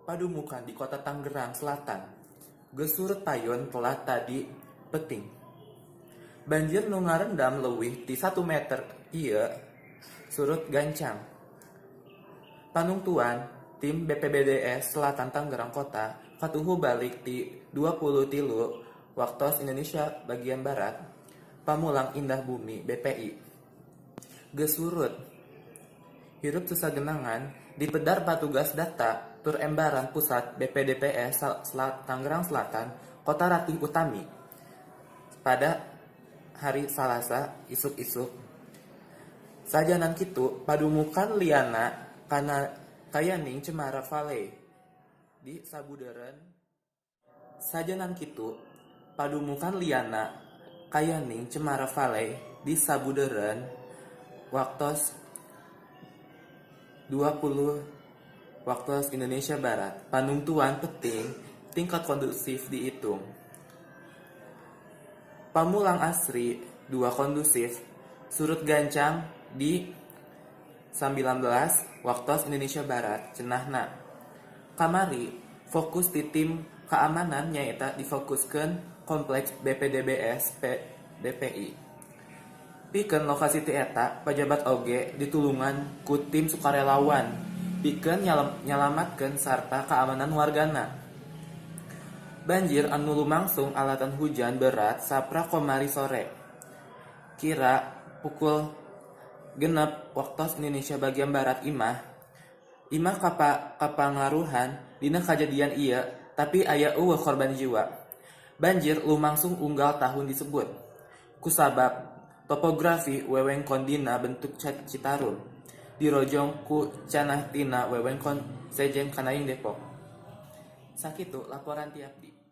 Padumukan di Kota Tangerang Selatan geus surut payon telat tadi peuting. Banjir nu ngarendam leuwih ti 1 meter ieu surut gancang. Panungtuan tim BPBD Selatan Tangerang Kota katuhu balik ti 23 Waktos Indonesia Bagian Barat, Pamulang Indah Bumi BPI. Geus surut. Hirup teu sagenangan dipedar patugas data tur embaran pusat BPDPS Tangerang Selatan Kota Ratih Utami pada hari Salasa isuk-isuk. Sajanan kitu padumukan lianna kayaning Cemara Valley di sabudeureun. Sajanan kitu padumukan lianna kayaning Cemara Valley di sabudeureun waktos 20 Waktos Indonesia Barat. Panungtuan peuting tingkat kondusif diitung. Pamulang Asri 2 kondusif surut gancang di 19 Waktos Indonesia Barat, cenahna. Kamari fokus ti tim keamanan nyaeta difokuskeun kompleks BPDBS BPI. Pikeun lokasi ti eta, pajabat oge ditulungan ku tim sukarelawan pikeun nyalamatkeun sarta keamanan wargana. Banjir anu lumangsung alatan hujan berat saprak kamari sore. Kira pukul 6 Waktos Indonesia Bagian Barat imah. Imah kapangaruhan dina kajadian ieu tapi aya euweuh korban jiwa. Banjir lumangsung unggal tahun disebut. Kusabab topografi wewengkon dina bentuk Citarum. Dirojong ku canah tina wewengkon sejen Kanaing Depok. Sakitu laporan ti abdi.